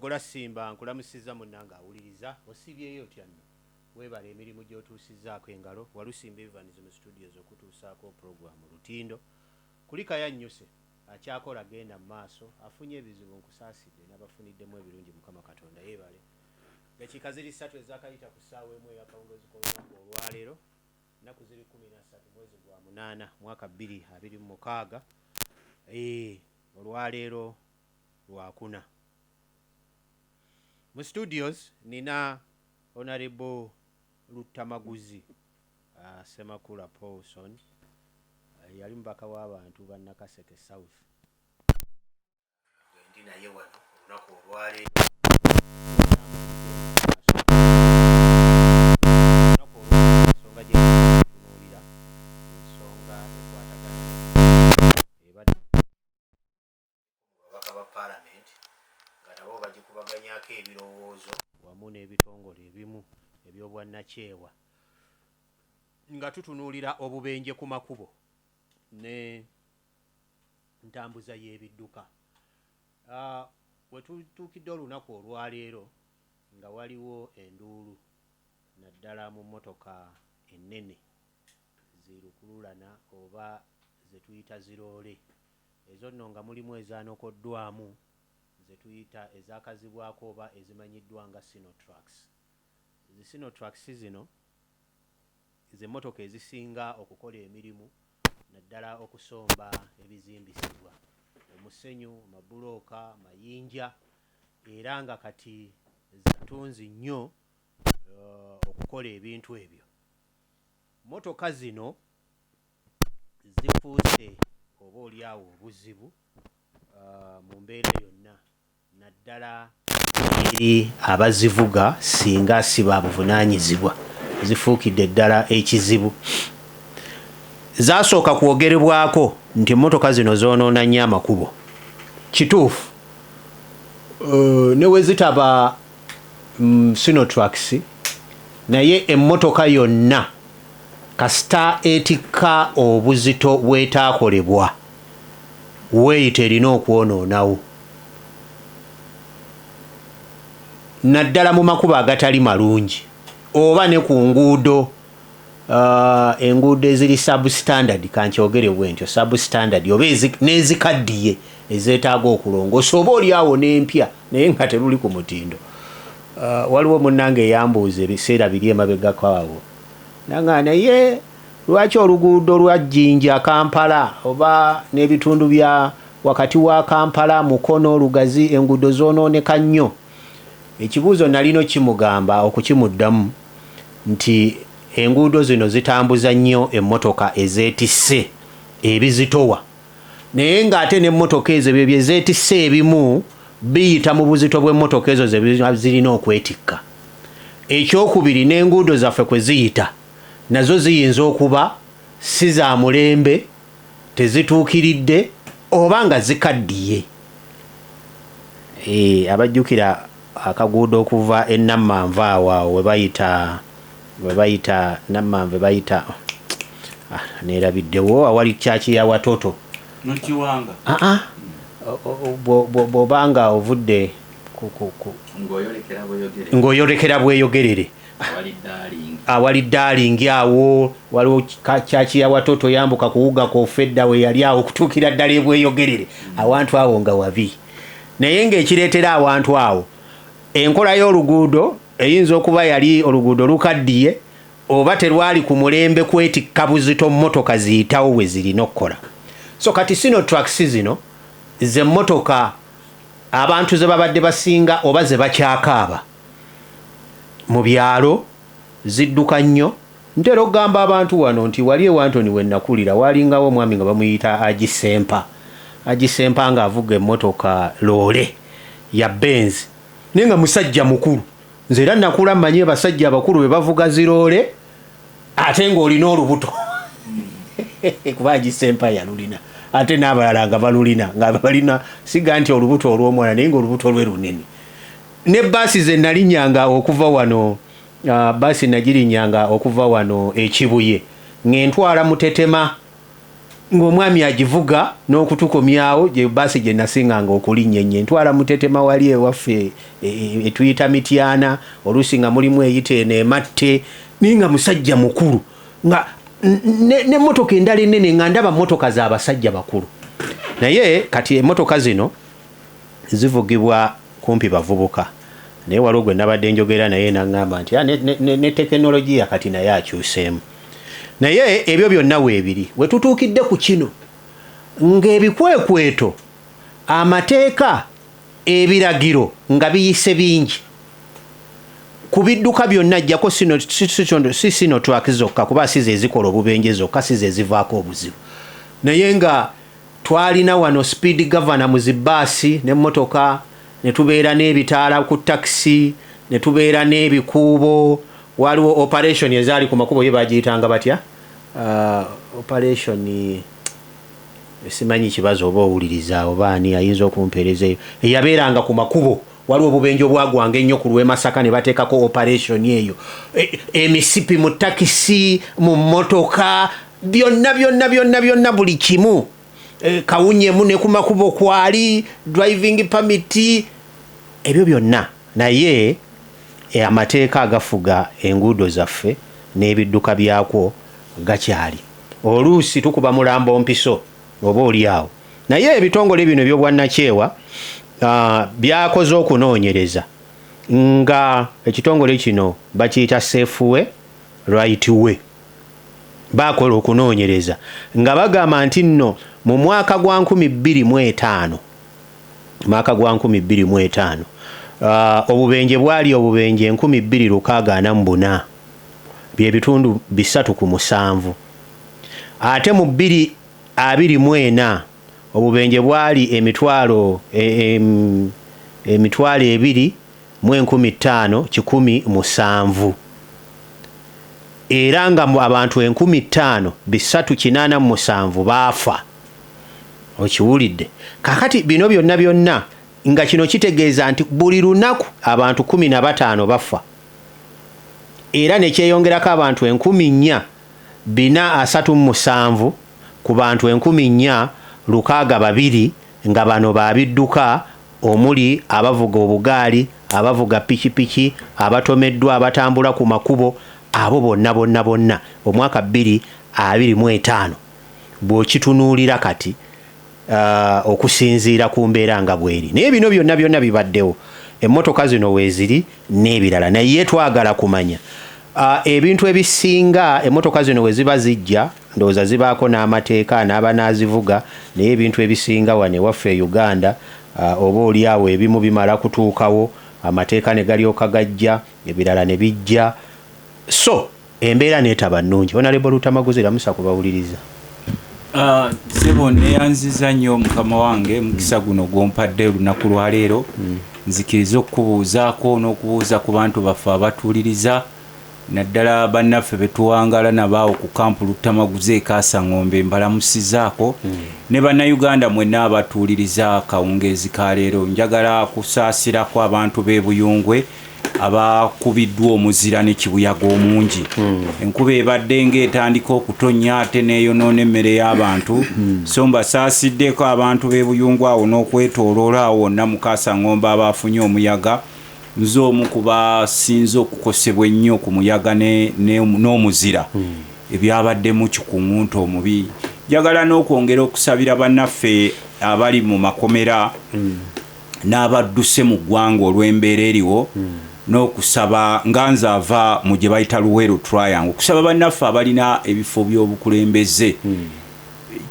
Mawogola Simba nkulamusizza munnange awuliriza. Osiibyeyo otya nno? Weebale emirimu gy'otuusizzaako engalo. Walusimba Evans mu studios okutuusaako pulogulaamu Lutindo. Kulikayo annyuse. Akyakola genda mu maaso. Afunye ebizibu nkusaasidde n'abafuniddemu ebirungi Mukama Katonda yeebale. Dakiika ziri ssatu ezaakayita ku ssaawa emu ey'akawungeezi k'olunaku olwaleero. Ennaku ziri 13 mwezi gwa munaana mwaka 2026. Eeh olwaleero Lwakuna. Mu studios nina Honourable Luttamaguzi Ssemakula Paulson, yali mubaka w'abantu ba Nakaseke South. Gwendi naye wano olunaku olwaleero. Olunaku olwaleero ensonga gyetunuulira ensonga ekwatagana ebadde mu babaka ba Palamenti nga nabo bagikubaganyako ebirowoozo wamu n'ebitongole ebimu eby'obwannakyewa nga tutunuulira obubenje ku makubo ne ntambuza y'ebidduka. Wetutuukidde olunaku olwaleero nga waliwo enduulu naddala mu mmotoka ennene zi lukululana oba zetuyita ziroole. Ezo nno nga mulimu ezanokoddwamu ze tuyita ezakazibwako oba ezimanyiddwa nga Sinotrucks. Zi Sinotrucks zino ze mmotoka ezisinga okukola emirimu naddala okusomba ebizimbisibwa, omusenyu, amabulooka, amayinja era nga kati za ttunzi nnyo okukola ebintu ebyo. Mmotoka zino zifuuse oba oli awo obuzibu mu mbeera yonna naddala eri abazivuga singa si ba buvunaanyizibwa zifuukidde ddala ekizibu. Zaasooka kwogerebwako nti emmotoka zino zoonoona nnyo amakubo. Kituufu ne bwe zitaba Sinotrucks naye emmotoka yonna Kasita etikka obuzito bw'etaakolebwa weeyita erina okwonoonawo naddala mu makubo agatali malungi oba ne ku nguudo enguudo eziri substandard kankyogere bwentyo substandard oba n'ezikaddiye ezeetaaga okulongoosa oba oli awo n'empya naye nga teruli ku mutindo. Waliwo munnange eyambuuza ebiseera biri emabegako awo Nangamba naye lwaki oluguudo lwa Jinja Kampala oba n'ebitundu bya wakati wa Kampala, Mukono, Lugazi enguudo zoonooneka nnyo? Ekibuuzo nalina okukimugamba okukimuddamu nti enguudo zino zitambuza nnyo emmotoka ezeetisse ebizitowa naye ng'ate n'emmotoka ezo ebyo bye zeetisse ebimu biyita mu buzito bw'emmotoka ezo ze zirina okwetikka. Ekyokubiri n'enguudo zaffe kwe ziyita nazo ziyinza okuba si za mulembe, tezituukiridde oba nga zikaddiye. Eeh abajjukira akaguudo okuva e Nammanve awo awo we bayita we bayita Nammanve bayita ah, neerabiddewo awali church ya Watoto. Mukiwanga. Aa bw'oba nga ovudde ng'oyolekera Bweyogerere awali Darling awo waliwo church ya Watoto yambuka kuwuga kofa edda we yali awo okutuukira ddala e Bweyogerere awantu awo nga wabi naye ng'ekireetera awantu awo enkola y'oluguudo eyinza okuba yali oluguudo lukaddiye oba terwali ku mulembe kwetikka buzito mmotoka ziyitawo bwe zirina okukola so kati Sinotrucks zino ze mmotoka abantu ze babadde basinga oba ze bakyakaaba mu byalo zidduka nnyo. Ntera okugamba abantu wano nti wali e Wantoni we nakulira waalingawo omwami nga bamuyita Haji Ssempa. Haji Ssempa ng'avuga emmotoka loole ya Benz naye nga musajja mukulu. Nze era nakula mmanyi abasajja abakulu be bavuga ziroole ate ng'olina olubuto kuba Haji Ssempa yalulina ate n'abalala nga balulina nga balina siga nti olubuto olw'omwana naye ng'olubuto lwe lunene. Ne bbaasi ze nalinyanga okuva wano bbaasi nagirinnyanga okuva wano e Kibuye ng'entwala Mutetema. Ng'omwami agivuga n'okutukomyawo, gye baasi gye nasinganga okulinnya ennyo, entwala Mutetema wali ewaffe etuyita Mityana, oluusi nga mulimu eyita eno ematte, naye nga musajja mukulu nga n'emmotoka endala ennene nga ndaba mmotoka z'abasajja bakulu. Naye kati emmotoka zino zivugibwa kumpi bavubuka. Naye waliwo gwe nabadde njogera naye naŋŋamba nti, "Ah, ne tekinologiya kati naye akyuseemu." Naye ebyo byonna weebiri, we tutuukidde ku kino ng'ebikwekweto, amateeka, ebiragiro nga biyise bingi ku bidduka byonna, ajjako si Sinotruk zokka, kuba si ze zikola obubenje zokka, si ze zivaako obuzibu. Naye nga twalina wano speed governor mu zibaasi n'emmotoka, ne tubeera n'ebitaala ku takisi, ne tubeera n'ebikuubo. Waliwo operation ezaali ku makubo, ye bagiyitanga batya? Operation simanyi kibazo oba owuliriza oba ani ayinza okumpeereza eyo eyabeeranga ku makubo. Waliwo obubenje obwagwanga ennyo ku lw'e Masaka, ne bateekako operation eyo. Emisipi mu takisi, mu mmotoka, byonna byonna byonna byonna, buli kimu. Kawunyemu ne ku makubo kwali driving permit, ebyo byonna. Naye amateeka agafuga enguudo zaffe n'ebidduka byakwo gakyali, oluusi tukuba mulambo mpiso oba oli awo. Naye ebitongole bino ebyobwannakyewa byakoze okunoonyereza nga ekitongole kino bakiyita Safeway Right Way. Bakola okunoonyereza nga bagamba nti nno mu mwaka gwa 2005, mwaka gwa 2005, obubenje bwali obubenje 2664, byebitundu 3 ku 7. Ate mu 2024 obubenje bwali 2,005,107, era nga abantu 5387 baafa. Okiwulidde? Kakati bino byonna byonna nga kino kitegeeza nti buli lunaku abantu 15 bafa, era nekyeyongerako abantu 4437 ku bantu 4062, nga bano babidduka omuli abavuga obugaali, abavuga pikipiki, abatomeddwa, abatambula ku makubo, abo bonna bonna bonna. Omwaka 2025 bw'okitunuulira kati, okusinziira ku mbeera nga bweri. Naye bino byonna byonna bibaddewo, emmotoka zino weeziri n'ebirala. Naye twagala kumanya ebintu ebisinga, emmotoka zino we ziba zijja, ndowooza zibaako n'amateeka n'abanaazivuga. Naye ebintu ebisinga wano ewaffe e Uganda, oba oli awo ebimu bimala kutuukawo, amateeka ne galyoka gajja, ebirala ne bijja, so embeera neetaba nnungi. Honorable Lutamaguzi, lamusa kubawuliriza. Sebo, neyanziza nnyo mukama wange mukisa guno gwompadde olunaku lwaleero. Nzikiriza okukubuuzaako n'okubuuza ku bantu baffe abatuuliriza, naddala bannaffe betuwangala nabaawo ku kampu Luttamaguzi e Kasaŋŋombe. Mbalamusizaako ne Bannayuganda mwenna abatuuliriza kawungeezi ka leero. Njagala kusaasirako abantu b'e Buyungwe abakubiddwa omuzira ne kibuyaga omungi. Enkuba ebadde ng'etandika okutonnya ate neeyonoona emmere y'abantu, so mbasaasiddeko abantu b'e Buyungu awo n'okwetooloola awo wonna mu Kasaŋŋombe abafunye omuyaga. Nze omu ku basinze okukosebwa ennyo ku muyaga n'omuzira ebyabaddemu kikuŋŋunta omubi. Njagala n'okwongera okusabira bannaffe abali mu makomera n'abadduse mu ggwanga olw'embeera eriwo, n'okusaba nga nze ava mu gye bayita Luweero Triangle, okusaba bannaffe abalina ebifo by'obukulembeze.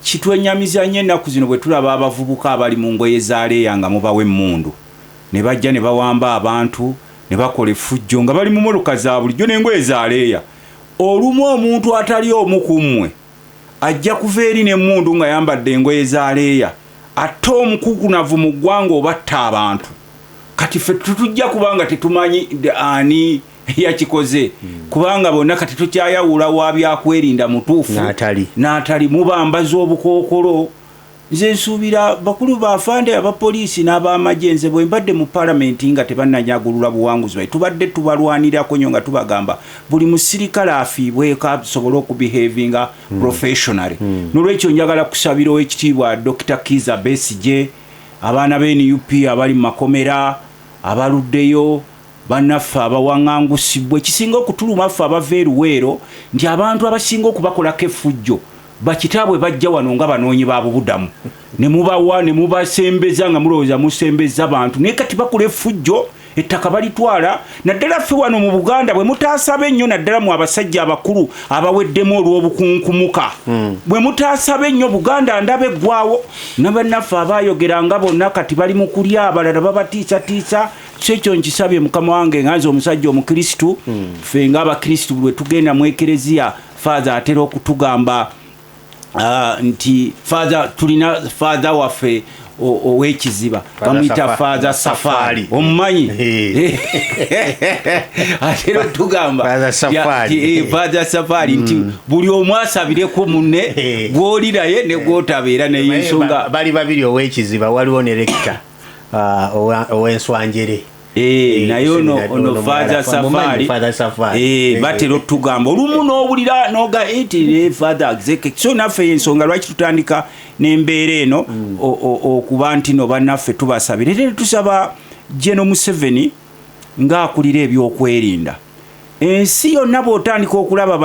Kitwenyamiza nnyo ennaku zino bwe tulaba abavubuka abali mu ngoye za leeya nga mubawa emmundu ne bajja ne bawamba abantu ne bakola effujjo nga bali mu motoka za bulijjo n'engoye za leeya. Olumu omuntu atali omu ku mmwe ajja kuva eri n'emmundu nga yambadde engoye za leeya, ate omukukunavu mu ggwanga obatta abantu. Kati ffe tetujja kubanga tetumanyi ani yakikoze, kubanga bonna kati tukyayawula wa byakwerinda mutuufu n'atali. N'atali. Mubambaza obukookolo. Nze nsuubira bakulu bafande abapoliisi n'abamagye. Nze bwe mbadde mu palamenti nga tebannanyagulula buwanguzi bwae, tubadde tubalwanirako nnyo nga tubagamba buli musirikale afiibweko asobole okubehavinga professionally. Nolwekyo njagala kusabira owekitiibwa Dr Kiza Besigye, abaana ba NUP abali mu makomera abaluddeyo, bannaffe abawaŋŋangusibwa. Ekisinga okutuluma ffe abava eruweero nti abantu abasinga okubakolako effujjo bakitaabwe bajja wano nga banoonyi ba bubudamu, ne mubawa ne mubasembeza nga mulowooza musembeza bantu, naye kati bakola effujjo, ettaka balitwala. Naddala ffe wano mu Buganda bwe mutaasaba ennyo, naddala mu abasajja abakulu abaweddemu olw'obukunkumuka, bwe mutaasaba ennyo Buganda ndaba eggwawo. Nabannaffe abayogeranga bonna kati bali mu kulya, abalala babatiisatiisa. So ekyo nkisabye mukama wange nga nze omusajja omukristu. Ffe ng'abakristu bwe tugenda mu ekereziya, Father atera okutugamba nti Father, tulina Father waffe ow'ekiziba bamuyita Father Safari, omumanyi? Atera otugamba Father Safari nti buli omu asabireko munne, gw'oli naye ne gwotabeera naye. Ensonga bali babiri, ow'ekiziba waliwo ne rector ow'enswanjere. Naye ono Father Safari batera otugamba olumu n'owulira noga nti Father exec. So naffe ensonga lwaki tutandika n'embeera eno, okuba nti no bannaffe tubasabira, era tusaba General Museveni ng'akulira ebyokwerinda ensi yonna. Bw'otandika okulaba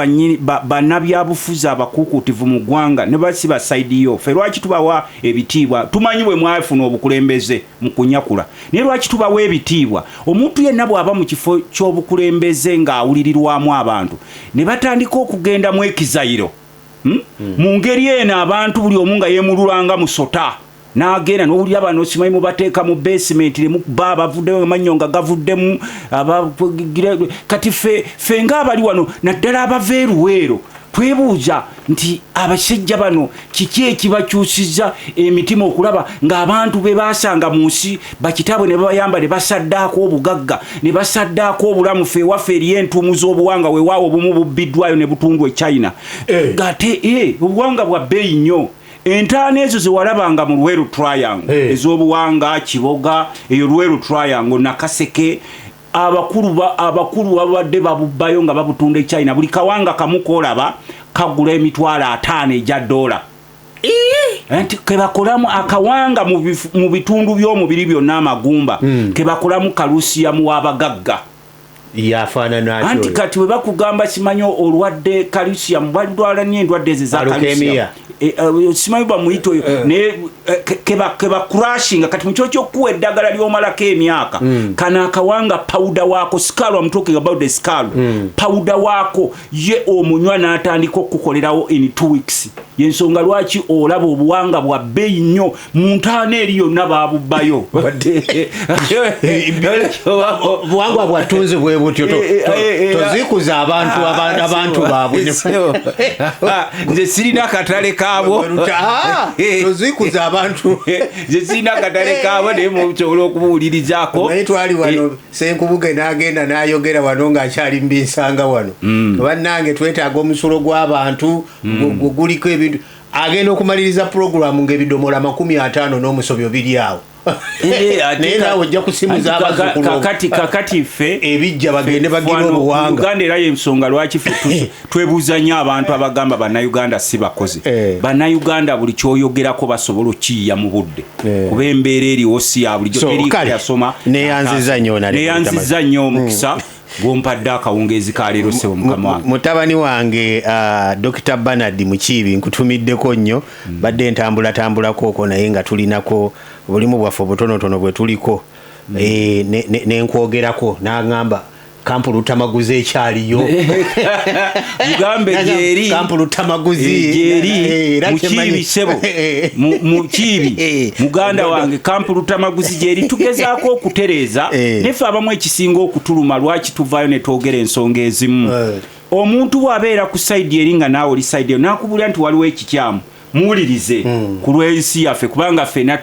bannabyabufuzi abakuukuutivu mu ggwanga ne basiba side yo, ffe lwaki tubawa ebitiibwa? Tumanyi bwe mwafuna obukulembeze mu kunyakula, naye lwaki tubawa ebitiibwa? Omuntu yenna bw'aba mu kifo ky'obukulembeze ng'awulirirwamu abantu ne batandika okugenda mu ekizayiro, Mu ngeri eno abantu buli omu nga yeemululanga musota n'agenda n'owulira bano simanyi mubateeka mu basement ne mukuba abavuddemu amannyo nga gavuddemu. Kati ffe ng'abali wano, naddala abava eruweero, twebuuza nti abasajja bano kiki ekibakyusiza emitima okulaba ng'abantu be basanga mu nsi bakitaabwe ne babayamba ne basaddaako obugagga ne basaddaako obulamu? Ffe ewaffe eriyo entuumu z'obuwanga, weewaawo obumu bubbiddwayo ne butundwa e China, ng'ate obuwanga bwa bbeeyi nnyo. Entaana ezo zewalabanga mu Lweru Triangle, ez'obuwanga, Kiboga eyo, Lweru Triangle, Nakaseke, abakulu babadde babubbayo nga babutunda e China. Buli kawanga kamu koolaba kagula 50,000 egya dola, nti kebakolamu akawanga mu bitundu by'omubiri byonna amagumba, kebakolamu calcium w'abagagga. Yafaanana atyo? Anti kati bwe bakugamba simanyi olwadde calcium, balwala nnyo endwadde ezo eza Leukemia. calcium. Simanyi bamuyita oyo, naye keba crushinga. Kati mukyo kyokuwa eddagala lyomalako emyaka, kano akawanga powder waako skull, I'm talking about the skull powder waako, ye omunywa n'atandika okukukolerawo in 2 weeks. Yensonga lwaki olaba obuwanga bwa bbeeyi nnyo mu ntaana eri yonna babubbayo. Buwangwa bwatunzi bwe butyo. Tozikuza abantu abantu baabwe. Nze sirina katale kaabwo. Ah, tozikuza abantu. Nze sirina katale kaabwo, naye musobola okubuwulirizaako. Naye twali wano, Senkubuge n'agenda n'ayogera wano ng'akyali mubinsanga wano, bannange twetaaga omusulo gw'abantu guliko ebintu. Agenda okumaliriza puroguramu ng'ebidomola 50 n'omusobyo biri awo. Naye naawe ojja kusimuza abazzukulu. Kakati ffe ebijja bagende bagira wano mu obuwanga. Uganda, era yensonga lwaki ffe twebuuza nnyo abantu abagamba Bannayuganda si bakozi. Bannayuganda buli kyoyogerako basobola okiyiya mu budde, kuba embeera eriwo si ya bulijjo. So, Teri kale, yasoma. Neyanziza nnyo, Honorable. Neyanziza nnyo omukisa gwompadde akawungeezi ka leero, ssebo mukama wange. Mutabani wange Dr Bernard Mukiibi, nkutumiddeko nnyo. Badde ntambulatambulako okwo, naye nga tulinako obulimu bwaffe obutonotono bwe tuliko. Nenkwogerako n'aŋŋamba kampu Lutamaguzi ekyaliyo. Mugambe gyeri. Kampu Lutamaguzi. Gyeri. Era Mukiibi, kyemanyi. ssebo. Mukiibi muganda wange, kampu Lutamaguzi gyeri, tugezaako okutereeza. Neffe abamu ekisinga okutuluma lwaki tuvaayo ne twogera ensonga ezimu, omuntu bw'abeera ku side eri nga naawe oli side eyo n'akubulira nti waliwo ekikyamu, muwulirize ku lw'ensi yaffe, kubanga ffenna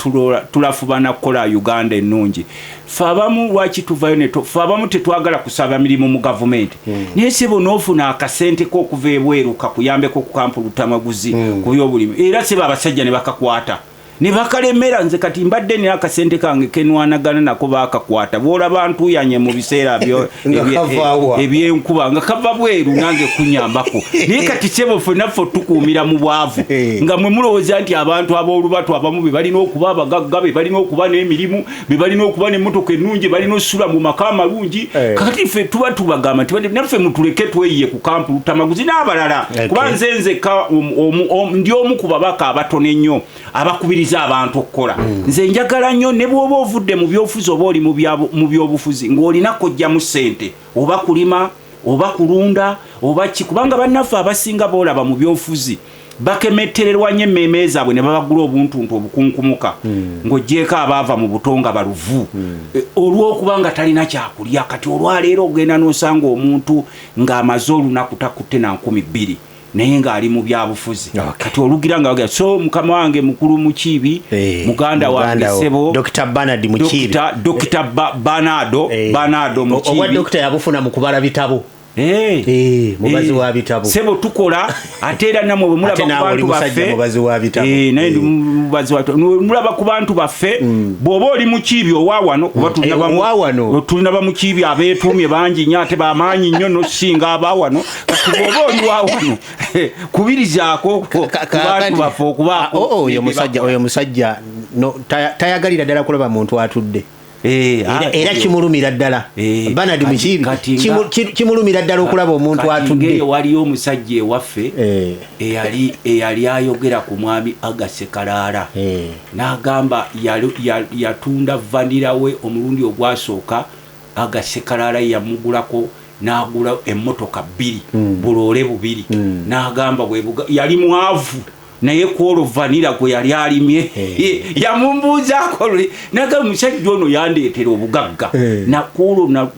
tulafubana kukola Uganda ennungi. Ffe abamu lwaki tuvayo, ffe abamu tetwagala kusaba mirimu mu gavumenti, naye sebo n'ofuna akasente k'okuva ebweru kakuyambeko ku kampu Lutamaguzi ku byobulimi, era sebo abasajja ne bakakwata. Ne bakalemera. Nze kati mbadde nina akasente kange kenwanagana nako, bakakwata. Bwolaba ntuyanye mu biseera Nga kava wa? ebyenkuba, nga kava bweru nange kunyambako. Naye kati sebo, ffe naffe tukuumira mu bwavu. Nga mwe mulowooza nti abantu ab'olubatu abamu be balina okuba abagagga, be balina okuba n'emirimu, be balina okuba n'emmotoka ennungi, balina osula mu maka amalungi. Kakati ffe tuba tubagamba nti naffe mutuleke tweyiye ku kampu Lutamaguzi n'abalala. Kuba nze nzekka ndi omu ku babaka abatono ennyo abakubiriza abantu okukola. Nze njagala nnyo ne bw'oba ovudde mu byobufuzi oba oli mu byobufuzi ng'olina kojjamu ssente, oba kulima oba kulunda oba ki, kubanga bannaffe abasinga boolaba mu byobufuzi bakemettererwa nnyo emmeeme zaabwe ne babagula obuntuntu obukunkumuka, ng'oggyeko abaava mu buto nga baluvu. Olw'okuba nga talina kyakulya. Kati olwaleero ogenda n'osanga omuntu ng'amaze olunaku takutte na 2000, naye ng'ali mu byabufuzi. Kati olugira nga bagamba, so mukama wange mukulu Mukiibi, muganda wange, wo. sebo Dr. Bernard Mukiibi. Dr. Bernardo Bernardo Obwa Mukiibi. Dokita yabufuna mu kubala bitabo. Mubazi wa bitabo. Sebo, tukola, ate era namwe bwe mulaba Ate ku naawe oli bantu musajja baffe mubazi wa bitabo. Naye ndi mubazi wa bitabo. Mulaba ku bantu baffe, bw'oba oli Mukiibi owa wano, kuba tulina Owa wano. Tulina bamukiibi abeetuumye bangi nnyo ate bamaanyi nnyo nosinga aba wano. Kati bw'oba oli wa wano, kubirizaako ku bantu baffe okubaako Oh, oh, oyo bye musajja, bakola. oyo musajja no, tayagalira ddala kulaba muntu atudde. Era kimulumira ddala. Bernard Mukiibi, kimulumira ddala okulaba omuntu Kati atudde. ng'eyo waliyo omusajja ewaffe eyali ayogera ku mwami Agase Kalaala, n'agamba yatunda vanilla we omulundi ogwasooka, Agase Kalaala yamugulako, n'agula emmotoka bbiri, buloole bubiri. N'agamba yali mwavu, naye kwolwo vanilla gwe yali alimye yamumbuuzaako luli, nagamba omusajja ono yandeetera obugagga. Nakwolwo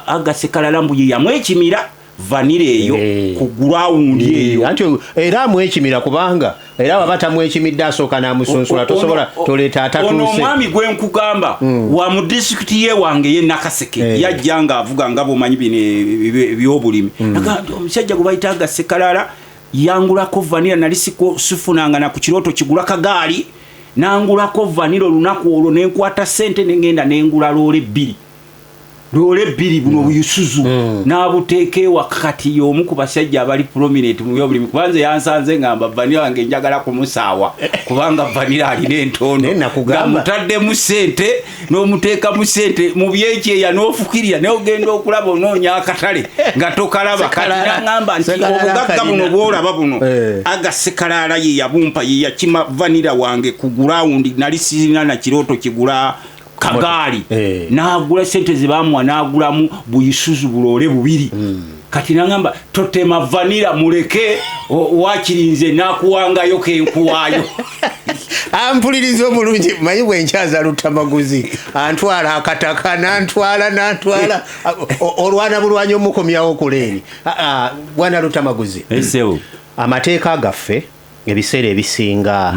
Agase Kalala mbu ye yamwekimira vanilla eyo ku gurawundi eyo. Anti era amwekimira, kubanga era waba tamwekimidde asooka n'amusunsula. Tosobola toleeta Ono atatuuse. omwami gwe nkugamba wa mu disitulikiti ye wange ye Nakaseke. Yajja ng'avuga nga bwomanyi bino ebyobulimi. Agamba nti omusajja gwe bayita Agasekalala yangulako vanilla, nali sifunanga na ku kirooto kigula kagaali, nangulako vanilla olunaku olwo, nenkwata sente nengenda nengula loole bbiri, loole bbiri, buno buyusuzu, n'abuteeka ewaka. Kati y'omu ku basajja abali prominent mu byobulimi, kubanze yansanze ngamba vanilla wange njagala kumusaawa, kubanga vanilla alina entondo. Naye nakugamba. Nga mutaddemu sente n'omuteekamu sente mu byekyeya n'ofukirira, naye ogenda okulaba onoonya akatale nga tokalaba. Kati Sekalala. naŋŋamba nti Sekalala obugagga kalina. buno bwolaba buno, Agasekalaala ye yabumpa, ye yakima vanilla wange ku gurawundi, nali sirina na kirooto kigula kagaali. N'agula sente ze bamuwa n'agulamu buyisuzu buloole bubiri. Kati nagamba totema vanilla, muleke, wakirinze nakuwangayo kenkuwaayo. Ampuliriza omulungi, manyi bwenkyaza Lutamaguzi antwala akataka, nantwala nantwala olwana bulwanyi omukomyawo ku leeni. Bwana Lutamaguzi, esebo. Amateeka gaffe ebiseera ebisinga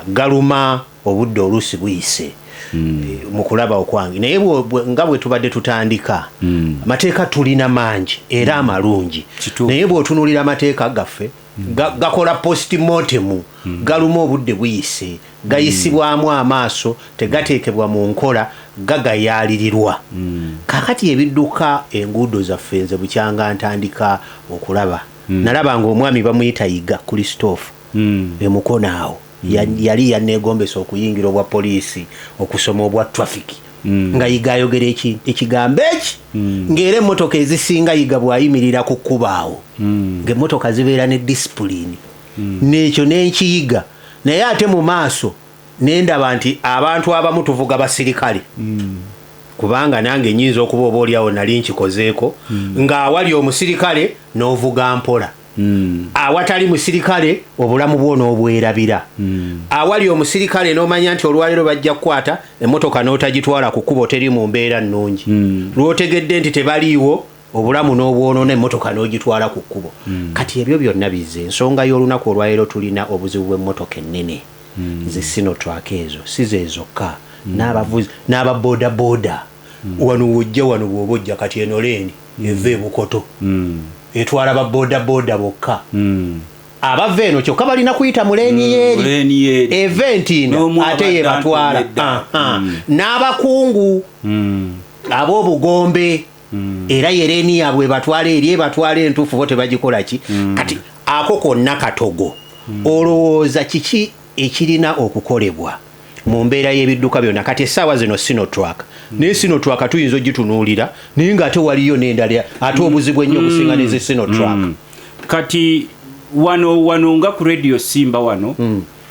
galuma obudde oluusi buyise. Mu kulaba okwange, naye nga bwe tubadde tutandika, amateeka tulina mangi era amalungi. Naye bw'otunuulira amateeka gaffe, gakola postmortem, galuma obudde buyise, gayisibwamu amaaso, tegateekebwa mu nkola, gagayaalirirwa. Kakati ebidduka enguudo zaffe, nze bukyanga ntandika okulaba, nalaba nga omwami bamuyita Yiga Christophe emukono awo yali yaneegombesa okuyingira obwa poliisi, okusoma obwa traffic, nga Yiga ayogera ekigambo eki, ng'era emmotoka ezisinga Yiga bw'ayimirira ku kkubo awo, ng'emmotoka zibeera ne discipline. N'ekyo nenkiyiga, naye ate mu maaso nendaba nti abantu abamu tuvuga basirikale, kubanga nange nyinza okuba oba oliawo nali nkikozeeko, ng'awali omusirikale n'ovuga mpola, awatali musirikale obulamu bwo n'obwerabira. Awali omusirikale n'omanya nti olwaleero bajja kukwata emmotoka, n'otagitwala ku kkubo, teri mu mbeera nnungi. Lw'otegedde nti tebaliiwo, obulamu n'obwonoona, emmotoka n'ogitwala ku kkubo. Kati ebyo byonna bizze ensonga y'olunaku olwaleero. Tulina obuzibu bw'emmotoka ennene, zi Sinotruk ezo, si ze zokka, n'abavuzi n'ababoodabooda. Wano wojja, wano bw'oba ojja, kati eno leeni eva ebukoto etwala baboodabooda bokka. Abava eno kyokka balina kuyita mu lane yeeri. Lane yeeri. Eva entinda N'omu ate abadde yebatwala. antomedda. N'abakungu ab'obugombe era ye lane yaabwe ebatwala eri, ebatwala entuufu, bo tebagikola ki. Kati ako konna katogo. Olowooza kiki ekirina okukolebwa mu mbeera y'ebidduka byonna kati essaawa zino? Sinotruk, naye Sinotruk tuyinza ogitunuulira, naye ng'ate waliyo n'endala ate obuzibu ennyo obusinga nezi Sinotruk. Kati wano nga ku Radio Simba wano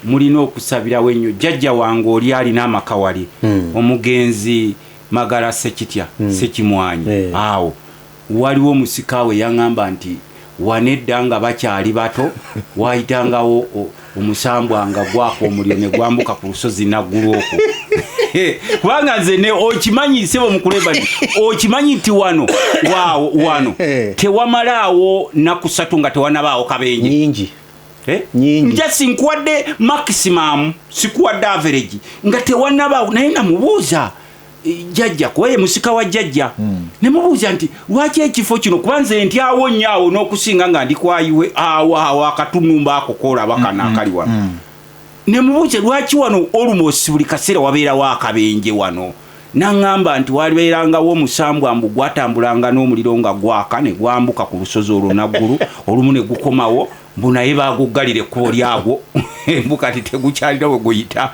mulina okusabirawo ennyo jjajja wange oli alina amaka wali, omugenzi Magala Sekitya Sekimwanyi. Awo waliwo omusika we yaŋŋamba nti wanedda nga bakyali bato wayitangawo omusambwa nga gwaka omuliro ne gwambuka ku lusozi naggulu okwo. Kubanga nze ne okimanyi, sebo mukuleba, okimanyi nti wano waawo wano tewamalaawo naku 3 nga tewanabaawo kabenje. Nyingi. Eh? Nyingi. Just nkuwadde maximum, sikuwadde average, nga tewanabaawo. Naye namubuuza jjajja, kuba ye musika wa jjajja, nemubuuza nti lwaki ekifo kino, kuba nze ntyawo nnyo awo n'okusinga nga ndi kwayiwe awo awo akatunumba ako koolaba kano akali wano. Nemubuuza lwaki wano almost buli kaseera wabeerawo akabenje wano. Naŋŋamba nti walibeerangawo omusambwa mbu gwatambulanga n'omuliro nga gwaka ne gwambuka ku lusozi olwo naggulu, olumu ne gukomawo, mbu naye baguggalira ekkubo lyagwo, mbu kati tegukyalina we guyita.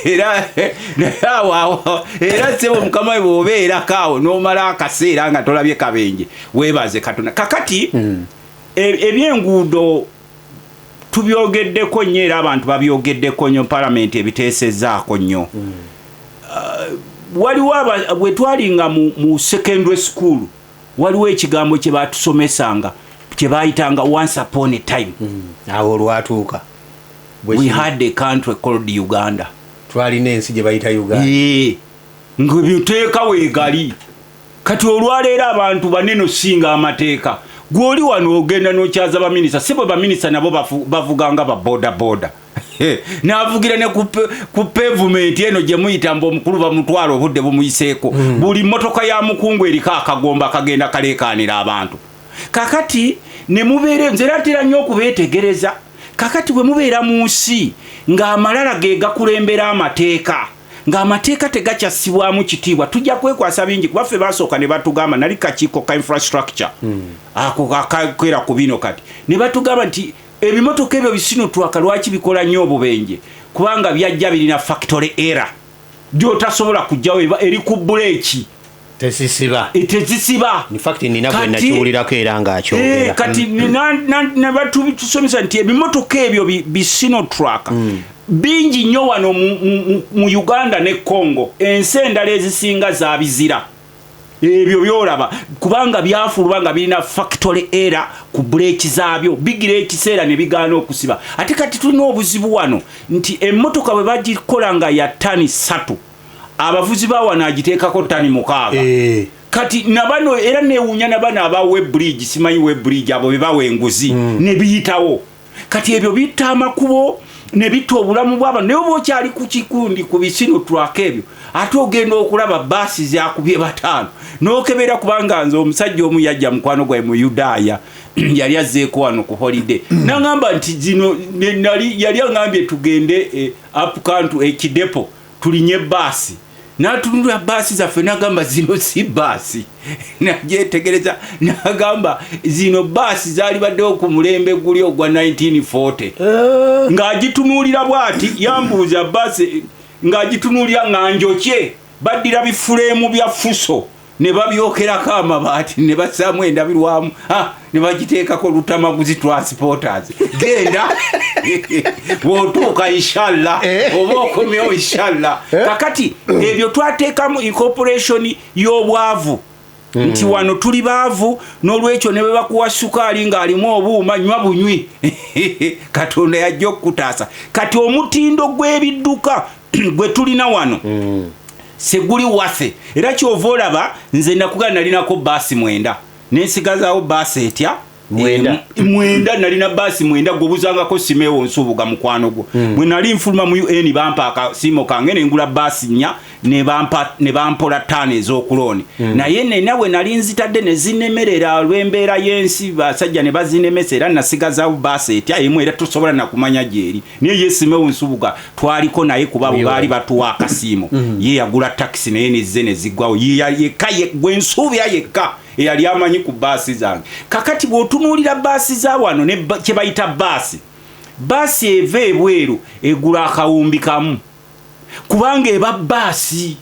Era naye awo awo era, ssebo mukama we, bw'obeerako awo n'omala akaseera nga tolabye kabenje, weebaze Katonda. Kakati ebyenguudo tubyogeddeko nnyo, era abantu babyogeddeko nnyo, palamenti ebiteesezaako nnyo. Waliwo bwe twalinga mu secondary school, waliwo ekigambo kye batusomesanga kye bayitanga "once upon a time". Awo olwatuuka. We had a country called Uganda. Twalina ensi gye bayita Uganda. Ee, nga ebiteeka weegali. Kati olwaleero abantu banene osinga amateeka. Gwoli wano ogenda n'okyaza baminisita, si bwe baminisita nabo bavuganga ba boda boda, navugira ne ku pavement eno gye muyita mbu omukulu bamutwala obudde bumuyiseeko. Buli motoka ya mukungu eriko akagomba akagenda kaleekaanira abantu. Kakati ne mubeera, nze era ntera nnyo okubeetegereza, kakati bwe mubeera mu nsi ng'amalala ge gakulembera amateeka, ng'amateeka tegakyassibwamu kitiibwa, tujja kwekwasa bingi. Kuba ffe basooka ne batugamba, nali kakiiko ka infrastructure ako akakwera ku bino, kati ne batugamba nti ebimotoka ebyo bi Sinotruk lwaki bikola nnyo obubenje? Kubanga byajja birina factory error gyotasobola kugjawo, eba eri ku buleeki. Tesisiba. Tezisiba. In fact nina gwe Kati- nakiwulirako era ng'akyogera. Kati ne batusomesa nti ebimotoka ebyo bi Sinotruk bingi nnyo wano mu Uganda ne Congo. Ensi endala ezisinga zabizira ebyo byolaba, kubanga byafuluma nga birina factory error ku buleeki zaabyo, bigira ekiseera ne bigaana okusiba. Ate kati tulina obuzibu wano nti emmotoka bwe bagikola nga ya ttani 3, abavuzi ba wano agiteekako ttani 6. Kati nabano era newuunya nabano aba weighbridge, simanyi weighbridge, abo bebawa enguzi ne biyitawo. Kati ebyo bitta amakubo ne bitta obulamu bw'abantu. Naye oba okyali ku kikundi ku bi Sinotruk ebyo, ate ogenda okulaba baasi zakubye bataano n'okebera. Kubanga nze omusajja omu yajja, mukwano gwaye mu Yudaaya, yali azzeeko wano ku holiday, naŋŋamba nti zino yali aŋŋambye tugende up country ekidepo tulinye baasi. N'atunula baasi zaffe n'agamba zino si baasi. Nagyetegereza n'agamba zino baasi zaali baddewo ku mulembe guli ogwa 1940. Ng'agitunuulira bw'ati, yambuuza baasi ng'agitunuulira nga njokye, baddira bifuleemu bya fuso ne babyokerako amabaati ne bassaamu endabirwamu, ne bagiteekako Lutamaguzi Transporters. Genda bw'otuuka inshallah oba okomyewo inshallah. Kakati ebyo twateekamu incorporation y'obwavu nti wano tuli baavu, n'olwekyo ne bwe bakuwa sukaali ng'alimu obuuma, nywa bunywi, Katonda yajja okukutaasa. Kati omutindo gw'ebidduka gwe tulina wano seguli waffe. Era kyova olaba nze nakugana nalinako baasi 9, nensigazaawo baasi etya? 9. 9, nalina baasi 9. Gwobuzangako Simewo Nsubuga, mukwano gwo. Bwe nali nfuluma mu UN bampa akasiimo kange nengula baasi 4. Ne bampola 5 ez'okulooni. Naye nena we nali nzitadde ne zinemerera olw'embeera y'ensi, basajja ne bazinemesa, era nasigazawo baasi etya emu, era tosobola nakumanya gyeri. Naye ye Simewo Nsubuga twaliko naye, kuba bo baali batuwa akasiimo. Ye yagula takisi, naye nezze ne ziggwawo. Ye yekka gwe nsuubira yekka eyali amanyi ku baasi zange. Kakati bw'otunuulira baasi za wano ne kye bayita baasi, baasi eva ebweru egula akawumbi kamu, kubanga eba baasi.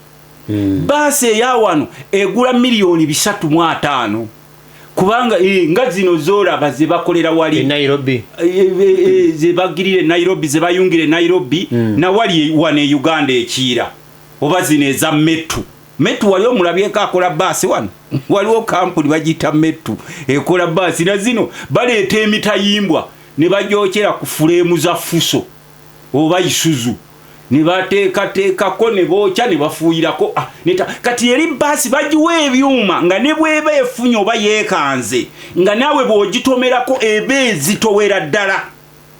Baasi eya wano egula 350 miliyoni, kubanga nga zino zolaba ze bakolera wali e Nairobi. Ze bagirira e Nairobi, ze bayungira e Nairobi. Nawali wano e Uganda ekiira oba zino eza Metu. Metu wali omulabyeko akola baasi wano? Waliwo kampuni bagiyita Metu ekola baasi, na zino baleeta emitayimbwa ne bagyokera ku frame za Fuso oba Isuzu, ne bateekateekako ne bookya ne bafuuyirako. Ah, kati eri baasi bagiwa ebyuma nga ne bweba efunye oba yeekanze, nga naawe bw'ogitomerako eba ezitowera ddala.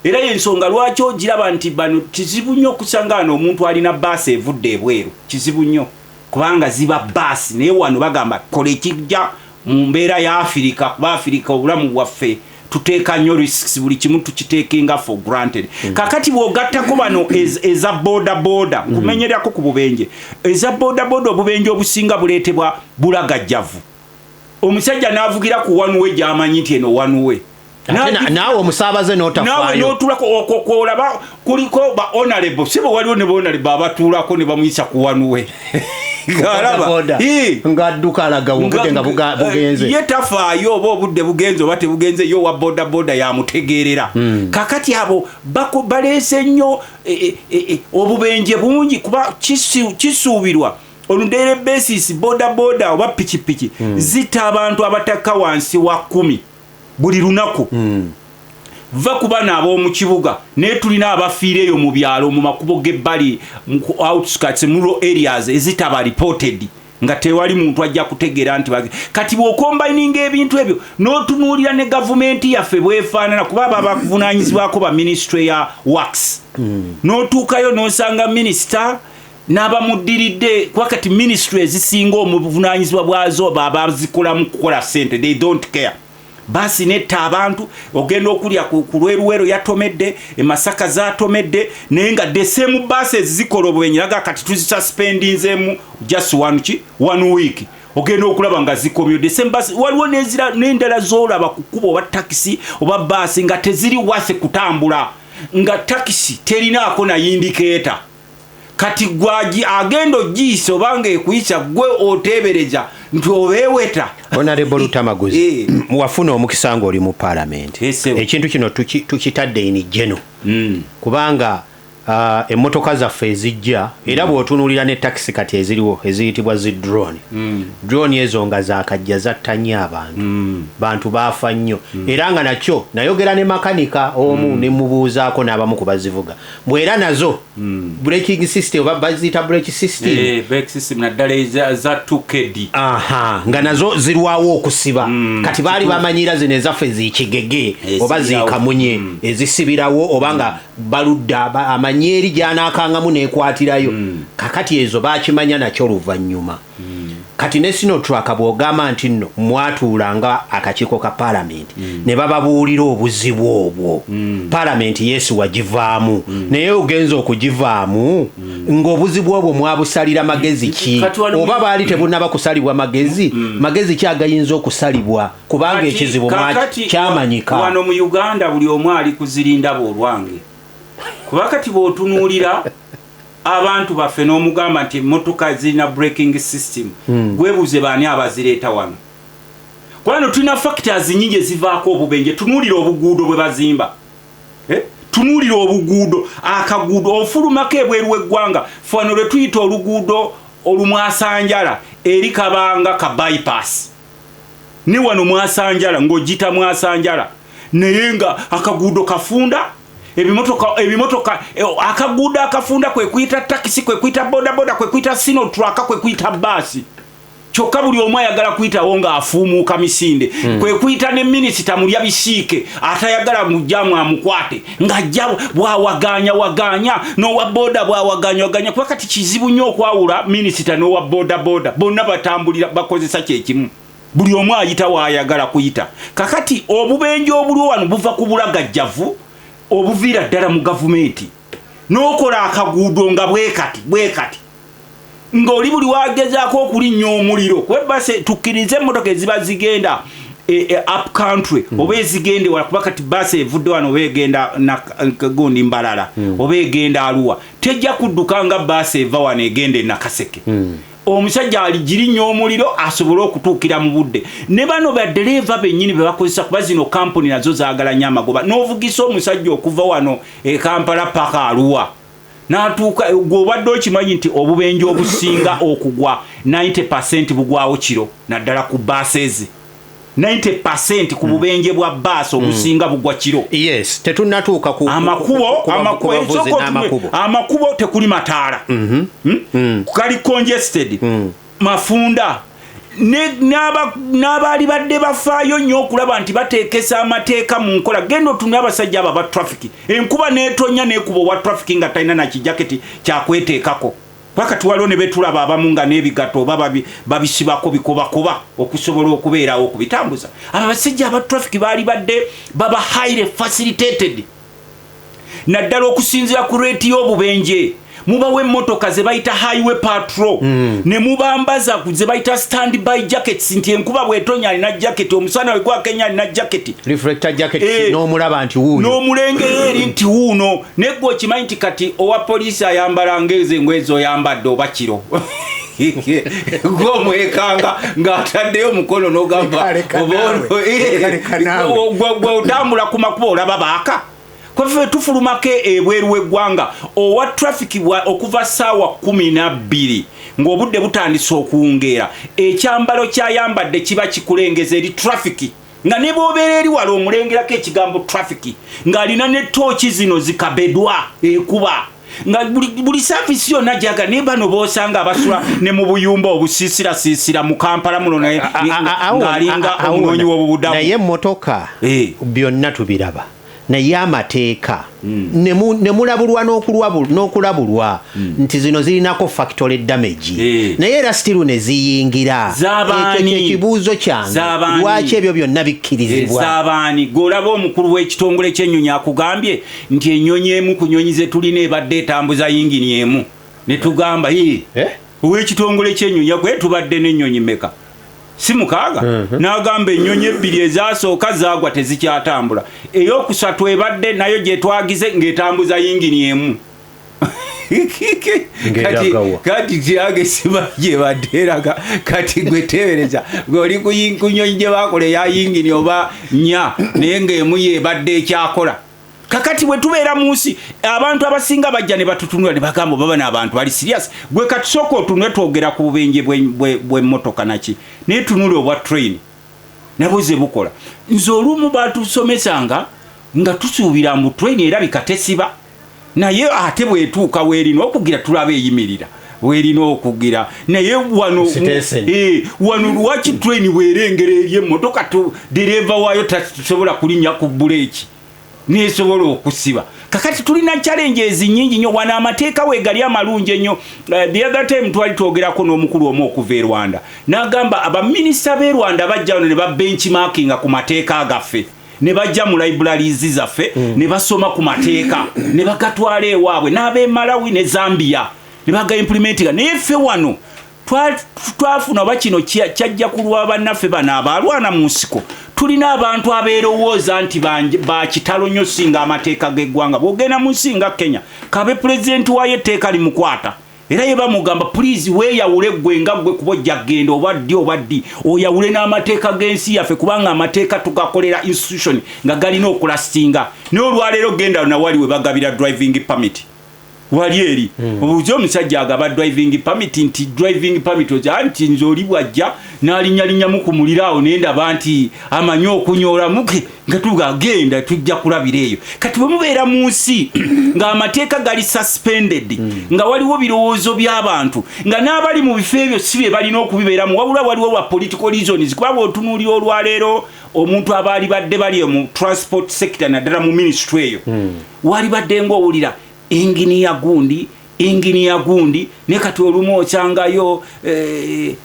Era yensonga lwaki ogiraba nti bano kizibu nnyo okusanga wano omuntu alina baasi evudde ebweru, kizibu nnyo, kubanga ziba baasi. Naye wano bagamba kola ekijja mu mbeera ya Afirika, kuba Afirika obulamu bwaffe tuteeka nnyo risks, buli kimu tukiteekinga for granted. Kakati bw'ogattako bano eza boda boda, nkumenyerako ku bubenje eza boda boda, obubenje obusinga buleetebwa bulagajjavu. Omusajja n'avugira ku one way gy'amanyi nti eno one way. Ate naawe omusaabaze naawe n'otafaayo. N'otuulako okwo kwolaba kuliko ba honorable sibo, waliwo ne ba honorable abatuulako ne bamuyisa ku one way. Ng'alaba. Boda. Ng'adduka alaga obudde nga bugenze. Ye tafaayo oba obudde bugenze oba tebugenze, ye owa boda boda yamutegeerera. Kakati abo baleese nnyo obubenje bungi, kuba kisuubirwa on daily basis boda boda oba pikipiki zita abantu abatakka wansi wa 10 buli lunaku. Va ku bano ab'omu kibuga, naye tulina abafiira eyo mu byalo, mu makubo g'ebbali, mu outskirts, mu rural areas ezitaba reported, nga tewali muntu ajja kutegeera nti kati bw'ocombininga ebintu ebyo n'otunuulira ne gavumenti yaffe bwefaanana, kuba aba bakuvunaanyizibwako ba ministry ya works, n'otuukayo n'osanga minisita n'abamuddiridde, kuba kati ministry ezisinga omubuvunaanyizibwa bwazo babazikolamu kukola sente, they don't care. Baasi netta abantu, ogenda okulya ku Lweruwero yatomedde, emasaka zatomedde, naye nga the same buses zikola obubenyi. Naga kati tuzisuspendinzemu just one ki one week, ogenda okulaba nga zikomyo the same bus. Waliwo n'endala zolaba ku kkubo, oba takisi oba baasi, nga teziri wase kutambula, nga takisi terinaako na indicator. Kati gwaji agenda ogiyisa obanga ekuyisa, gwe oteebereza nti obeeweta. Honorable Lutamaguzi, wafuna omukisa ng'oli mu paalamenti. Ssebo. Ekintu kino tukitadde in general, kubanga emmotoka zaffe ezijja, era bw'otunuulira ne takisi kati eziriwo eziyitibwa zi drone, drone ezo nga zakajja zatta nnyo abantu, bantu baafa nnyo. Era nga nakyo nayogera ne makanika omu ne mubuuzaako n'abamu ku bazivuga, bwera nazo braking system oba baziyita brake system. Brake system naddala za 2KD. Aha, nga nazo zirwawo okusiba. Kati baali bamanyira zino ezaffe zikigege oba Ezisibirawo. zikamunye ezisibirawo, oba nga baludda amanyi eri gyanakangamu nekwatirayo. Kakati ezo bakimanya nakyo luvannyuma. Kati ne Sinotruck, bw'ogamba nti nno mwatuulanga akakiiko ka paalamenti ne bababuulira obuzibu obwo, paalamenti yeesi wagivaamu, naye ogenza okugivaamu ng'obuzibu obwo mwabusalira magezi ki? Kati Oba baali tebunnaba kusalibwa magezi, magezi ki agayinza okusalibwa, kubanga ekizibu Kakati kyamanyika? Wano mu Uganda buli omu ali kuzirindaba olwange, kuba kati bw'otunuulira abantu baffe n'omugamba nti emmotoka zirina braking system, gwebuuze baani abazireeta wano? Kubano tulina factors nyingi ezivaako obubenje. Tunuulira obuguudo bwe bazimba. Eh? Tunuulira obuguudo, akaguudo ofulumako ebweru w'eggwanga, fano lwe tuyita oluguudo olumwasanjala eri kabanga ka bypass, ne wano mwasanjala ng'ogita mwasanjala, naye nga akaguudo kafunda, ebimotoka akaguudo akafunda kwe kuyita takisi, kwe kuyita bodaboda, kwe kuyita Sinotruck, kwe kuyita baasi. Kyokka buli omu ayagala kuyitawo ng'afuumuuka misinde. Kwe kuyita ne minisita mulya bisiike atayagala mujjamu amukwate, ng'ajja bwawaganya waganya n'owa boda bwawaganya waganya, kuba kati kizibu nnyo okwawula minisita n'owa boda boda, bonna batambulira bakozesa kyekimu, buli omu ayita waayagala kuyita. Kakati obubenje obuliwo wano buva ku bulagajjavu obuviira ddala mu gavumenti, n'okola akaguudo nga bwekati bwekati, ng'oli buli wagezaako okulinnya omuliro kuba baasi. Tukkirize emmotoka eziba zigenda up country oba ezigenda ewala, kuba kati baasi evudde wano oba egenda gundi Mbalala oba egenda Aluwa, tejja kudduka nga baasi eva wano egenda e Nakaseke. Omusajja aligirinnya omuliro asobole okutuukira mu budde. Ne bano badereeva bennyini be bakozesa, kuba zino kampuni nazo zaagala nnyo amagoba, n'ovugisa omusajja okuva wano e Kampala paka Aluwa n'atuuka. Gwe obadde okimanyi nti obubenje obusinga okugwa 90 bugwawo kiro, naddala ku buses? 90 ku bubenje bwa baasi obusinga bugwa kiro. Yes, tetunnatuuka ku amakubo ku amakubo bavuzi esooka n'amakubo. Amakubo tekuli mataala. Kali congested, mafunda. N'abaali badde bafaayo nnyo okulaba nti bateekesa amateeka mu nkola, genda otunule abasajja abo aba traffic, enkuba n'etonya n'ekuba owa traffic nga talina nakijaketi kyakweteekako, paka tuwaliwo ne betulaba abamu nga n'ebigatto oba babisibako bikobakoba okusobola okubeerawo okubitambuza. Abo abasajja aba traffic baali badde baba highly facilitated, naddala okusinziira ku rate y'obubenje. Mubawa emmotoka ze bayita highway patrol, ne mubambaza ze bayita stand by jackets, nti enkuba bwetonya alina jacket, omusana we gwakenya alina jacket. Reflector jacket. Eh. N'omulaba nti wuuyo. N'omulengera eri nti wuuno. Naye gwe okimanyi nti kati owa poliisi ayambala ngaezo engoye zoyambadde oba kiro gwomwekanga ng'ataddeyo omukono n'ogamba Leka oba naawe. Leka naawe. Gwe otambula ku makubo olaba baaka kweffe tufulumako ebweru w'eggwanga, owa traffic okuva ssaawa 12 ng'obudde butandise okuwungeera, ekyambalo kyayambadde kiba kikulengeza eri traffic, nga ne bw'obeera eri wala omulengerako ekigambo traffic, ng'alina ne tooki zino zikabedwa ekuba nga buli service yonna gyaga. Naye bano b'osanga abasula ne mu buyumba obusiisirasiisira mu Kampala muno naye ng'alinga omunoonyi w'obubudamu. Naye emmotoka byonna tubiraba, naye amateeka ne mulabulwa n'okulabulwa nti zino zirinako factory damage, naye era still ne ziyingira. Z'abaani? Ekyo kyekibuuzo kyange. Z'abaani? Lwaki ebyo byonna bikkirizibwa? Ez'abaani? Gweolaba omukulu w'ekitongole ky'ennyonyi akugambye nti ennyonyi emu ku nyonyi ze tulina ebadde etambuza yingini emu, ne tugamba, "Ee, Eh? ow'ekitongole ky'ennyonyi yakwe, tubadde n'ennyonyi meka? Si 6?" N'agamba ennyonyi ebbiri ezasooka zaagwa, tezikyatambula, eyokusatu ebadde nayo gye twagize ng'etambuza yingini emu. Ng'eragawa? Kati kirage siba gyebadde eraga. Kati gwe tebereza gwe oli ku nyonyi gye bakola eya yingini oba nnya, naye ng'emu yebadde ekyakola. Kakati bwe tubeera mu nsi, abantu abasinga bajja ne batutunula ne bagamba, oba bano abantu bali serious? Gwe katusooka otunule, twogera ku bubenje bw'emmotoka naki, naye tunule obwa train nabwo ze bukola. Nze olumu batusomesanga nga tusuubira mbu train erabika tesiba, naye ate bwetuuka weerina okugira tulaba eyimirira weerina okugira. Naye wano Station. Wano lwaki train bwerengera eri emmotoka, dereeva waayo tasobola kulinnya ku buleeki nesobola okusiba? Kakati tulina challenges nyingi nnyo wano, amateeka wegali amalungi ennyo. The other time twali twogerako n'omukulu omu okuva e Rwanda, n'agamba abaminisita b'e Rwanda bajja wano ne ba benchmarkinga ku mateeka gaffe, ne bajja mu libraries zaffe ne basoma ku mateeka ne bagatwala ewaabwe, n'ab'e Malawi ne Zambia ne baga implementinga. Naye ffe wano twafuna oba kino kyajja ku lwa bannaffe bano abalwana mu nsiko. Tulina abantu abeerowooza nti bakitalo nnyo singa amateeka g'eggwanga. Bw'ogenda mu nsi nga Kenya, kabe pulezidenti waayo etteeka limukwata, era ye bamugamba, "Please, weeyawule ggwe nga ggwe, kuba ojja kgenda oba ddi oba ddi, oyawule n'amateeka g'ensi yaffe," kubanga amateeka tugakolera institution nga galina okulastinga. Naye olwaleero genda nawali we bagabira driving permit. Wali eri obuuze omusajja agaba driving permit nti driving permit oza nti nze oli bwajja n'alinnyalinyamu ku muliro awo, nendaba nti amanyi okunyoolamu nga tugagenda tujja kulabira eyo. Kati bwe mubeera mu nsi ng'amateeka gali suspended, nga waliwo birowoozo by'abantu, nga n'abali mu bifo ebyo si bye balina okubibeeramu, wabula waliwo lwa political reasons, kuba bw'otunuulira olwaleero omuntu abaali badde bali mu transport sector, naddala mu ministry eyo, wali badde ng'owulira inginiya gundi, inginiya gundi, ne kati olumu osangayo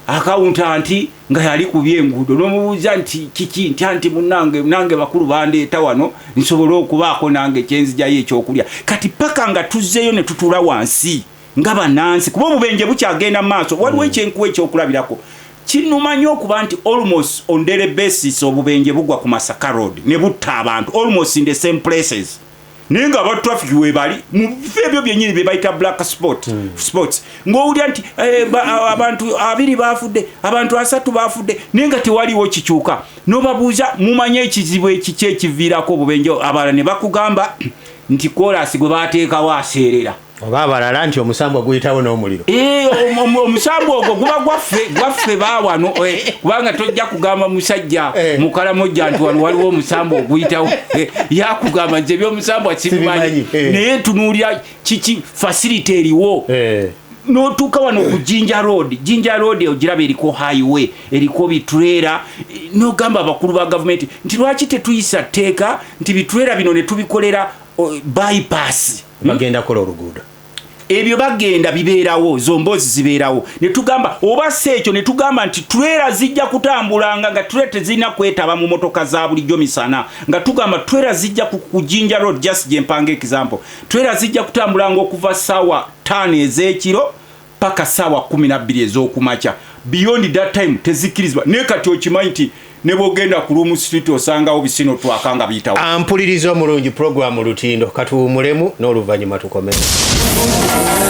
accountant nga yali ku byenguudo, n'omubuuza nti kiki, nti anti munange nange bakulu bandeeta wano nsobole okubaako nange kyenzijayo ekyokulya. Kati paka nga tuzzeeyo ne tutuula wansi nga bannansi, kuba obubenje bukyagenda mu maaso. Waliwo ekyenkuwa ekyokulabirako kinuma nnyo okuba nti almost on daily basis obubenje bugwa ku Masaka Road ne butta abantu almost in the same places, naye nga aba traffic webali mu bifo ebyo byennyini bye bayita black spots, ng'owulira nti abantu 20 bafudde, abantu 30 bafudde, naye nga tewaliwo kikyuka. N'obabuuza, mumanye ekizibu ekiki ekiviirako obubenje? Abalala ne bakugamba nti koolasi gwe bateekawo aseerera. Oba abalala nti omusambwa guyitawo n'omuliro. Omusambwa ogwo guba gwaffe bawano, kubanga tojja kugamba musajja mukalamojja nti wano waliwo omusambwa oguyitawo. Yakugamba nti ebyomusambwa sibimanyi. Naye tunuulira kiki facility eriwo. N'otuuka wano ku Jinja Road, Jinja Road ogiraba eriko highway, eriko bitulera, n'ogamba abakulu ba gavumenti nti lwaki tetuyisa tteeka nti bitulera bino ne tubikolera bypass? Bagenda kola oluguudo. Ebyo bagenda bibeerawo, zomboozi zibeerawo. Ne tugamba oba si ekyo, ne tugamba nti trailer zijja kutambulanga, nga trailer tezirina kwetaba mu motoka za bulijjo misana, nga tugamba trailer zijja ku Jinja Road, just gyempanga example, trailer zijja kutambulanga okuva saawa 5 ez'ekiro paka saawa 12 ez'okumakya. Beyond that time tezikkirizibwa. Naye kati okimanyi nti ne bwogenda ku Luwum Street osangawo bisino twaka nga biyitawo. Ampuliriza omulungi, puroguramu Lutindo, katuwumulemu n'oluvannyuma tukomeo.